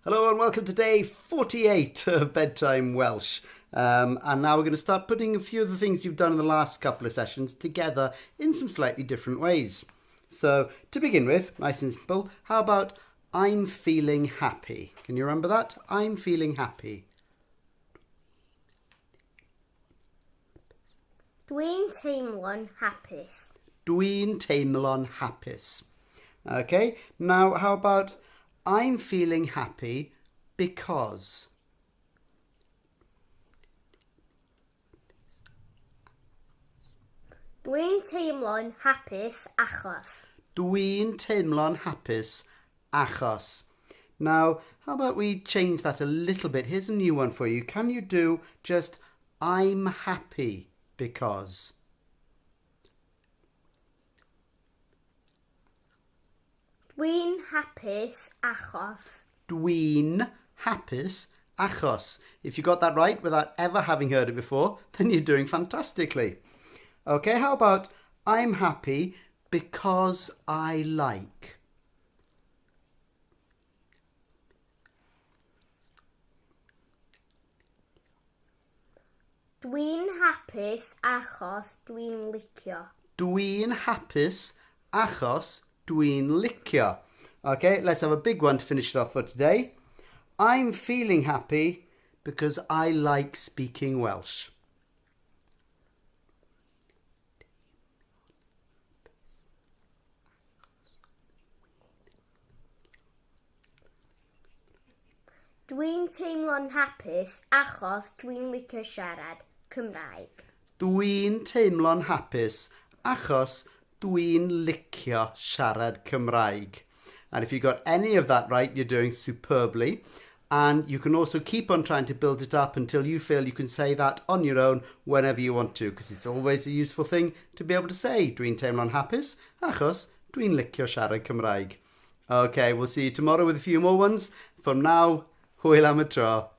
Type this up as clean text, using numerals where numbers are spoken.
Hello and welcome to day 48 of Bedtime Welsh. And now we're going to start putting a few of the things you've done in the last couple of sessions together in some slightly different ways. So to begin with, nice and simple, how about I'm feeling happy? Can you remember that? I'm feeling happy. Dwi'n teimlo'n hapus. Dwi'n teimlo'n hapus. Okay, now how about I'm feeling happy because? Dwi'n teimlo'n hapus achos. Dwi'n teimlo'n hapus achos. Now, how about we change that a little bit? Here's a new one for you. Can you do just I'm happy because? Dwi'n hapus achos. Dwi'n hapus achos. If you got that right without ever having heard it before, then you're doing fantastically. Okay, how about I'm happy because I like? Dwi'n hapus achos dwi'n licio. Dwi'n hapus achos dwi'n licio. Okay, let's have a big one to finish it off for today. I'm feeling happy because I like speaking Welsh. Dwi'n teimlo'n hapus achos dwi'n licio siarad Cymraeg. Dwi'n teimlo'n hapus achos dwi'n licio siarad Cymraeg. And if you got any of that right, you're doing superbly. And you can also keep on trying to build it up until you feel you can say that on your own whenever you want to, because it's always a useful thing to be able to say. Dwi'n teimlo'n hapus achos dwi'n licio siarad Cymraeg. Okay, we'll see you tomorrow with a few more ones. From now, hwyl am y tro.